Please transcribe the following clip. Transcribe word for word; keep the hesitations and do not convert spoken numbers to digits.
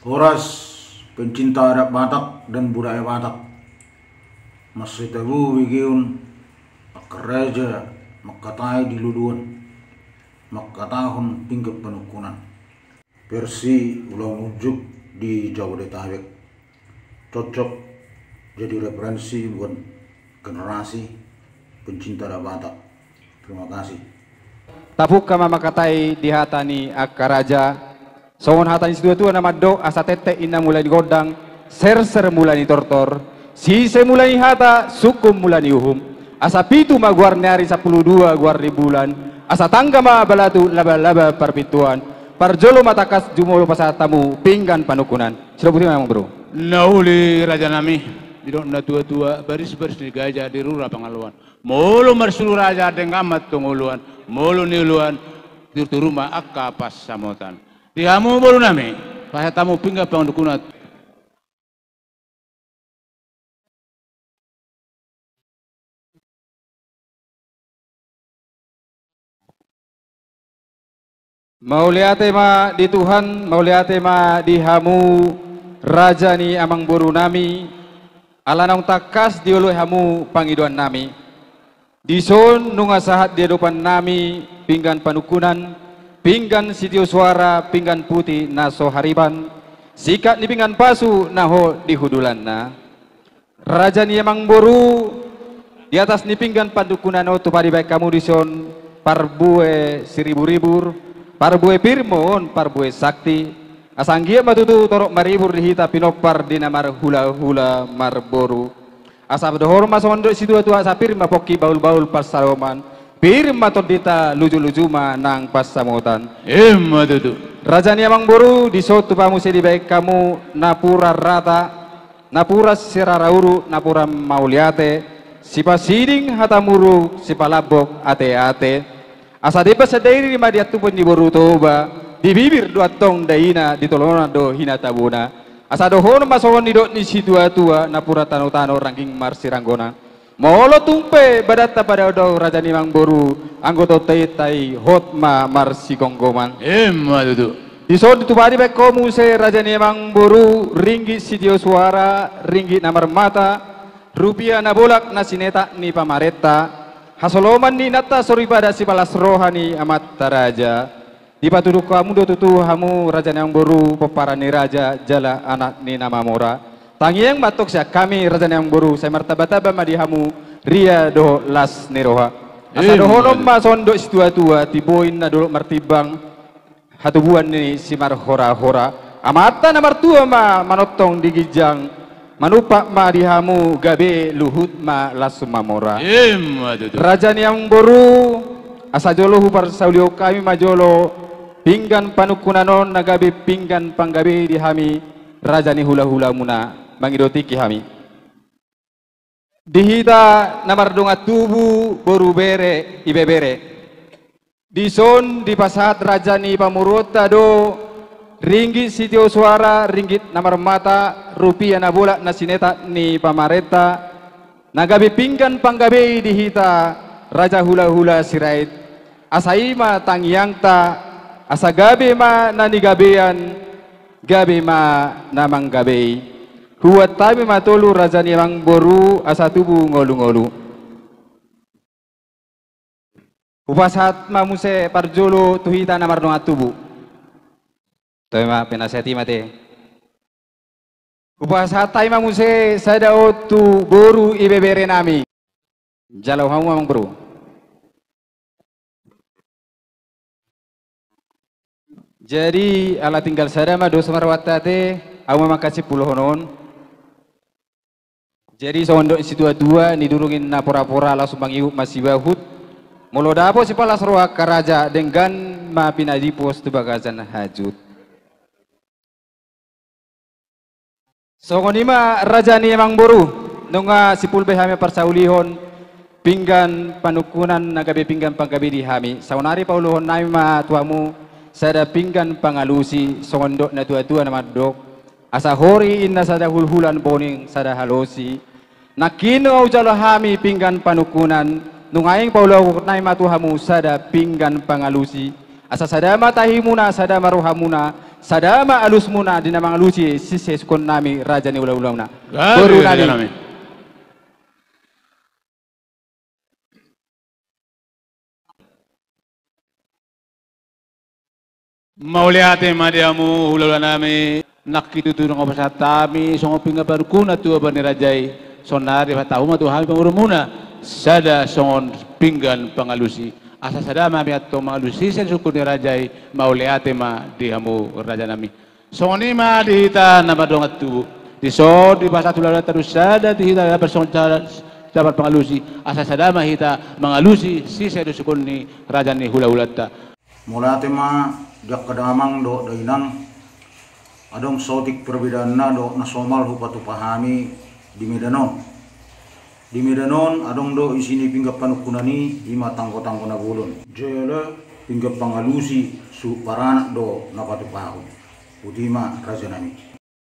Horas pencinta adat Batak dan budaya Batak. Mansai tabo begeon angka raja mangkatai di loloan, mangkatahon pinggan panungkunan. Versi ulaon unjuk di Jabodetabek. Cocok jadi referensi buat generasi pencinta adat Batak. Terima kasih. Tapungka ma mangkatai di hata ni angka raja. Songon hata ni situatua na mandok, asa tentek inna mula ni gondang, serser mula ni tortor, sise mula ni hata, sungkun mula ni uhum. Asa pitu ma goar ni ari, sampulu dua goar ni bulan, asa tangga ma balatu labalaba parpintuan. Parjolo ma tangkas jumolo pasahat hamu pinggan panungkunan. Sidok boti ma, amang boru. Na uli, rajanami, didok na tuatua, barisbaris ni gaja di rura pangaloan. Molo marsuru raja denggan ma antong oloan, molo nioloan turuturu ma angka pansamotan. Di hamu borunami, pasahat hamu pinggan panungkunan. Mauliate ma di Tuhan, mauliate ma di hamu raja ni amang borunami, ala naung tangkas dioloi hamu pangidoannami. Dison nunga sahat di adopannami pinggan panungkunan, pinggan sitio suara, pinggan puti na so haripan, sikat ni pinggan pasu na hot di hundulanna. Raja ni amang boru, di atas ni pinggan panungkunan on tupa dibaen hamu dison parbue siriburibur, parbue pir ma on, parbue sakti. Asa anggiat ma tutu torop maribur di hita pinompar di na marhulahula marboru. Asa dohonon ma songon dok situatua, asa pir ma pongki bahulbahul pansamotan, pir ma tondinta, lujuluju ma nang pansamotan. Ima tutu. Raja ni amang boru, dison tupa muse dibaen hamu napuran rata, napuran sirara uru, napuran mauliate, sipasiding hata muruk, sipalambok ateate. Asa demban sandiri ma di antupon ni boru Toba, di bibir do antong daina, di tolonan do hinatabona. Asa dohonon ma songon nidok ni situatua, napuran tanotano, rangging marsiranggona. Molo tung pe badanta padaodao, raja ni amang boru, anggo tonta i hot ma marsigomgoman. Ima tutu. Dison tupa dibaen ho muse, raja ni amang boru, ringgit sitio suara, ringgit na marmata, rupia na bolak na sinetak ni pamarenta, hasoloman ni inanta soripada, sipalas roha ni amanta raja. Dipatuduhon hamu do tutu hamu, raja ni amang boru, pomparan ni raja jala anak ni na mamora. Tangiang ma antong sian hami, raja ni amang boru, sai martambatamba ma di hamu ria dohot las ni roha. Asa dohonon ma songon dok situatua, timbo i na dolok martimbang, hatubuan ni simarhorahora. Amanta na martua ma manongtong di ginjang, manumpak ma di hamu gabe, luhut ma las mamora. Ima tutu. Raja ni amang boru, asa jolo huparsaulihon hami ma jolo pinggan panungkunan on na gabe pinggan panggabei di hami, raja ni hulahulamuna, mangido tingki hami. Di hita na mardongan tubu, boru, bere, ibebere. Dison dipasahat raja ni pamoruonta do ringgit sitio suara, ringgit na marmata, rupia na bolak na sinetak ni pamarenta, na gabe pinggan panggabei di hita, raja hulahula Sirait. Asa i ma tangiangta, asa gabe ma na nigabean, gabe ma na manggabei. Hubuat hami ma tolu, raja ni amang boru, asa tubu ngolungolu. Hupasahat ma muse parjolo tu hita na mardongan tubu. Toe ma, penasehat i ma te. Hupasahat hami ma muse sada on tu boru ibeberenami. Jalo hamu, amang boru. Jadi, ala tinggal sada ma dos ma rohanta ate, ahu ma mangkasimpulhon on. Jadi, songon dok ni situatua, nidurung i na porapora, laos mangihut ma sibahut. Molo dapot sipalas roha angka raja, denggan ma pinadipos tu bagasan hajut. Songon i ma, raja ni amang boru, nunga simpul be hami parsaulihon pinggan panungkunan na gabe pinggan panggabei di hami. Saonari pauluhonnami ma tu hamu sada pinggan pangalusi, songon dok na tuatua na mandok: Asa hori inna sada hulhulan, boning sada halosi. Nangkin nunga hujalo hami pinggan panungkunan, nunga i pauluhonnami ma tu hamu sada pinggan pangalusi. Asa sada ma tahimuna, sada ma rohamuna, Sada ma alusmuna di na mangalusi sise sukun nami raja ni hulahulana. Gabe, boru nami. Raja nami. Mauliate ma di hamu hulahula nami, nangkin tutu nunga pasahat hami songon pinggan panungkunan tu oban ni raja i, saonari pasahat hamu ma tu hami parboruonmuna, sada songon pinggan pangalusi, asa sada ma hami antong mangalusi sise sukun ni raja i, mauliate ma di hamu raja nami. Songon i ma di hita na mardongan tubu. Dison dipasahat hulahulanta do sada di hita dapat songon sada, dapat pangalusi. Asa sada ma hita mangalusi sise do sukun ni raja ni hulahulanta. Mauliate ma di angka damang dohot dainang. Adong saotik perbedaanna dohot na somal hupatupa hami di Medan on. Di Medan on adong do isi ni pinggan panungkunan i, i ma tanggotanggo na bolon. Jala pinggan pangalusi suhut paranak do na patupahon. Boti ma raja nami.